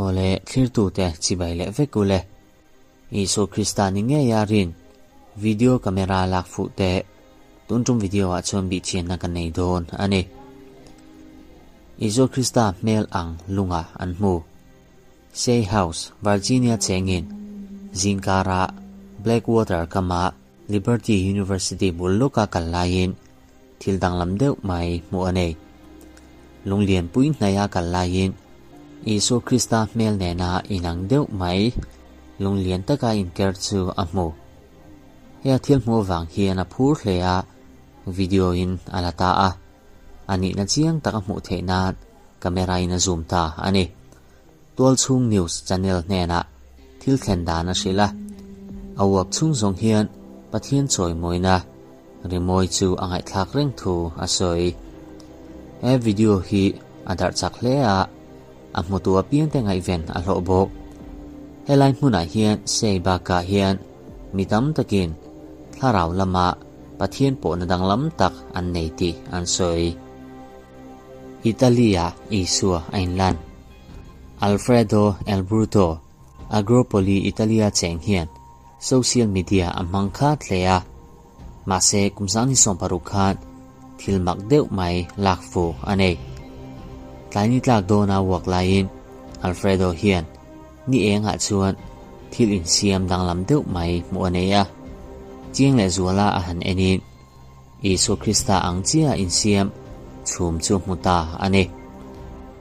Awle, thlirtute chibai leh vek ule. Isua Krista ni ngeia rin video camera lak fuh teh. Tun tum video ah chuan bihchianna ka nei dawn a ni. Isua Krista hmel ang lunga an hmu. Say House, Virginia chengin zingkara Blackwater kama Liberty University bul lawka kal laiin thil danglam deuh mai hmuh a nei. Lunglianpui hnaia kal laiin Isua Krista hmel nena inang deuh mai lunglian taka inker chu a hmu. He a thil hmuh avang hian a phur hle a, video in a la ta a. A nihna chiang tak a hmuh theih nan camera in a zoom ta a ni. Tualchhung News channel hnenah thil thlen dan a hrilh a, a uap chhung zawng hian Pathian chawimawina rimawi chu a ngaihthlak reng thu a sawi. He video hi a darh chak hle a, a hmutu apiangte ngaihven a hlawh bawk. Helai hmunah hian sei bakah hian mi tam takin thlarau lama Pathian pawhna danglam tak an nei tih an sawi. Italy-ah Isua a inlan. Alfredo El Bruto, Agropoli, Italy-a cheng hian social media a hmang khat hle a, mahse kum 2016 khan thil mak deuh mai lak fu a nei. Tlai ni tlak dawna uak laiin Alfredo hian ni engah chuan thil insiam danglam deuh mai hmuh a nei a, chiang leh zuala a han enin Isua Krista ang chiah insiam chhum chu hmu ta a ni.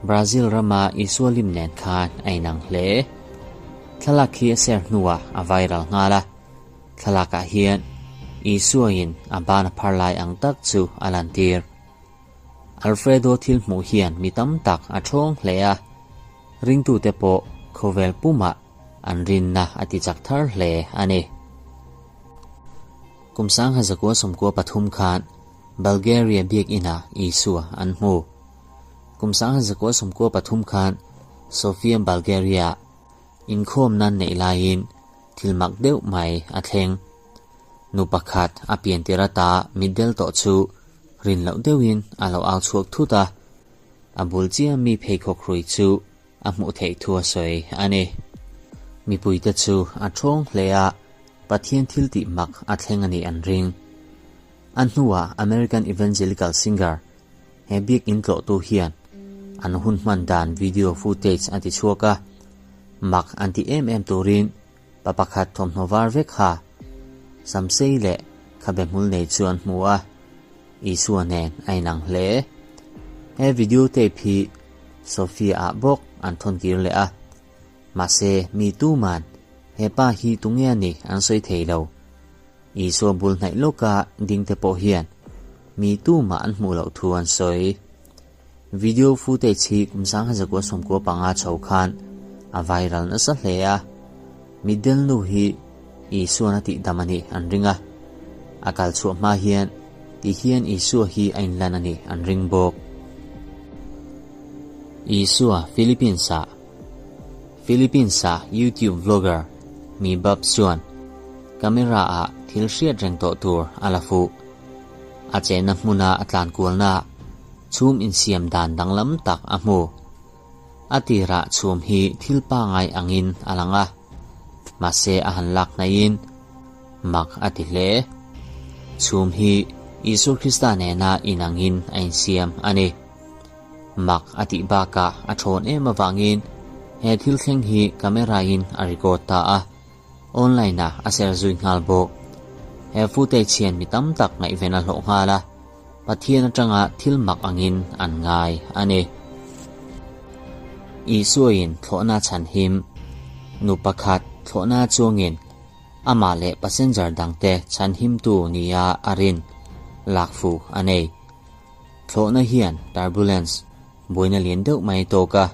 Brazil rama Isua lim nen khan a inang hle. Thlalak khi a share hnuah a viral nghal a. Thlalakah hian Isuain a ban a phar lai ang tak chu a lantir. Alfredo thil hmuh hian mi tam tak a ṭhawng hle a, ringtute pawh khawvel pumah an rinna a tichak thar hle a ni. Kum 1993 khan Bulgaria biakinn-ah Isua an hmu. Kum 1993 khan Sofia, Bulgaria-ah inkhawmna neih laiin thil mak deuh mai a thleng. Nu pakhat a piantir ata mitdel tawh chu rin loh deuhin a lo au chhuak thut a, a bul chiah mi pheikhawk hrui chu a hmuh theih thu a sawi a ni. Mipuite chu a ṭhawng hle a, Pathian thil tih mak a thleng a nih an ring. A hnuah American Evangelical singer he biakinn tlawhtu hian an hun hman dan video footage a ti chhuak a, mak an ti em em turin pa pakhat thawmhnaw var vek ha Samsei leh khabe hmul nei chu an hmu a, Isua nen a inang hle. He video tape hi Sofia-ah bawk an thawn kir leh a, mahse mi tuman he pa hi tunge a ni an sawi thei lo. Isua bul hnaih lawka ding te pawh hian mi tumah an hmuh loh thu an sawi. Video footage hi kum 1995 chho khan a viral nasa hle a, mitdel nu hi Isua'n a tihdam a nih an ring a, a kal chhuah hma hian ti hian Isua hi a inlan a nih an ring bawk. Isua Philippines-ah Philippines-a YouTube vlogger Mi Bab chuan camera-ah thil hriat reng tawh tur a la fuh. A chenna hmuna a tlan kualnaah chhum insiam dan danglam tak a hmu. A tirah chhum hi thil pangai angin a lang a, mahse a han lak hnaihin mak a ti hle. Chhum hi Isua Krista nena inangin a insiam a ni. Mak a tih bakah a thawn em avangin he thil thleng hi camera-in a record ta a. Online-ah a share zui nghal bawk. He footage hian mi tam tak ngaihven a hlawh nghal a, Pathian atanga thil mak angin an ngai a ni. Isuain thlawhna chhan him, Nu pakhat thlawhna chuangin amah leh passenger dangte chhan himtu nia a rin lak fuh a nei. Thlawhna hian turbulence, buaina lian deuh mai tawk a.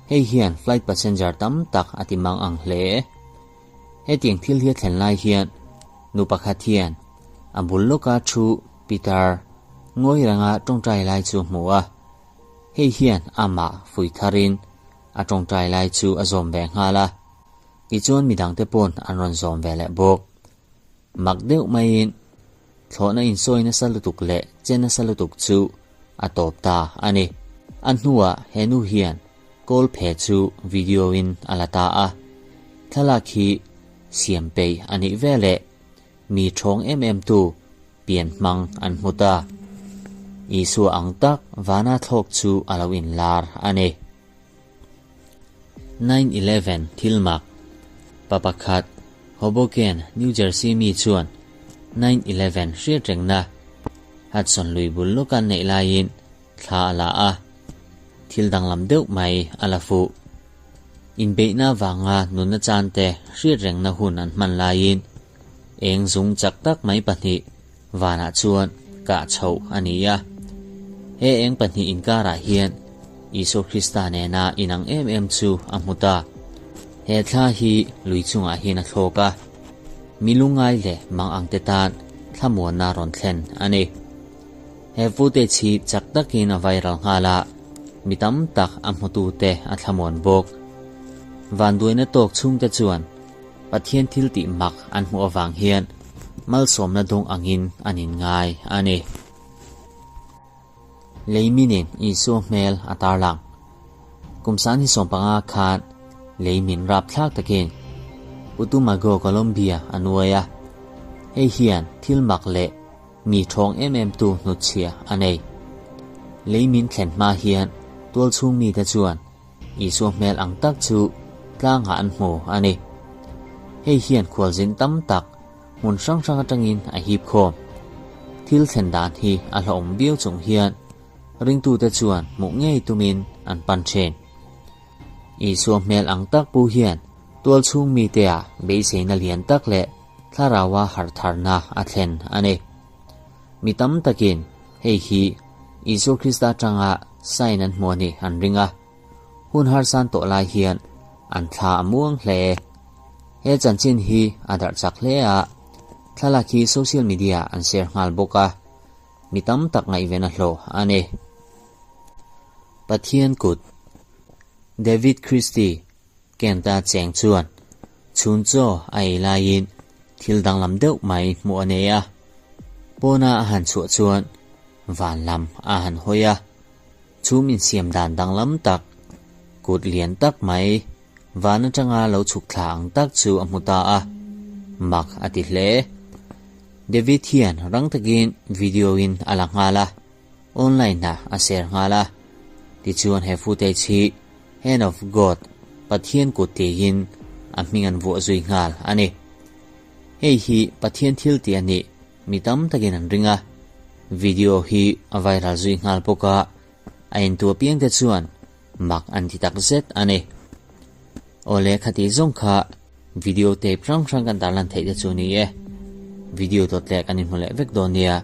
Hei hian flight passenger tam tak a ti mang ang hle. Hetiang thil hi a thlen lai hian nu pakhat hian a bul lawka thu Peter ngawi renga tawngtai lai chu a hmu a. Hei hian amah fui tharin a tawngtai lai chu a zawm ve nghal a. Tichuan midangte pawn an rawn zawm ve leh bawk. Mak deuh maiin thlawhna insawi nasa lutuk leh che nasa lutuk chu a tawp ta a ni. A hnuah he nu hian. Kawl phe chu video in a la ta a, thlalak hi siam peih a nih veleh mi ṭhawng em em tu pian hmang an hmu ta. Isua ang tak vana thlawk chu a lo inlar a ni. 9/11 thil mak Pa pakhat Hoboken, New Jersey mi chuan 9/11 hriatrengna Hudson lui bul lawka neih laiin thla a la a, thil danglam deuh mai a la fuh. Inbeihna vanga nunna chante hriatrengna hun an hman laiin eng zung chak tak mai pahnih vanah chuan kah chhoh a ni a. He eng pahnih inkarah hian Isua Krista nena inang em em chu a hmu ta. He thla hi lui chungah hian a thlawk a, mi lungngai leh mang angte tan thlamuanna rawn thlen a ni. He footage hi chak takin a viral nghal a, mi tam tak a hmutute a thlamuan bawk. Vanduaina tawk chhungte chuan Pathian thil tih mak an hmuh avang hian malsawmna dawng angin an inngai a ni. Leiminin Isua hmel a tarlang. Kum sangni 15 khan leimin rapthlak takin Putumago, Colombia a nuai a. Hei hian thil mak leh mi ṭhawng em em tu hnutchhia a nei. Leimin thlen hma hian tualchhung mite chuan Isua hmel ang tak chu tlangah an hmu a ni. Hei hian khualzin tam tak hmun hrang hrang atangin a hip khawm. Thil thlen dan hi a hlauhawm viau chung hian ringtute chuan hmuh ngei tumin an pan thin. Isua hmel ang tak pu hian tualchhung mite-ah beiseina lian tak leh thlaraua harhtharna a thlen a ni. Mi tam takin hei hi Isua Krista atanga sign an hmu a ni an ring a, hun harsan tawh lai hian an thla a muang hle. He chanchin hi a darh chak hle a, thlalak hi social media an share nghal bawk a, mi tam tak ngaihven a hlawh a ni. Pathian kut David Christie Kent-a cheng chuan chhun chaw a ei laiin thil danglam deuh mai hmuh a nei a. Pawna a han chhuah chuan van lam a han hawi a, chhum insiam dan danglam tak, kut lian tak mai van atanga lo chhuk thla ang tak chu a hmu ta a, mak a ti hle. David hian rang takin video in a la nghal a. Online ah a share nghal a, tichuan he footage hi Hand of God, Pathian kut tiin a hming an vuah zui nghal a ni. Hei hi Pathian thil tih a nih mi tam takin an ring a, video hi a viral zui nghal bawk a, a entu apiangte chuan mak an ti takzet a ni. Awle khati zawng kha video tape hrang hrang kan tarlan theih te chu ni e. Video dawt leh kan inhmu leh vek dawn nia.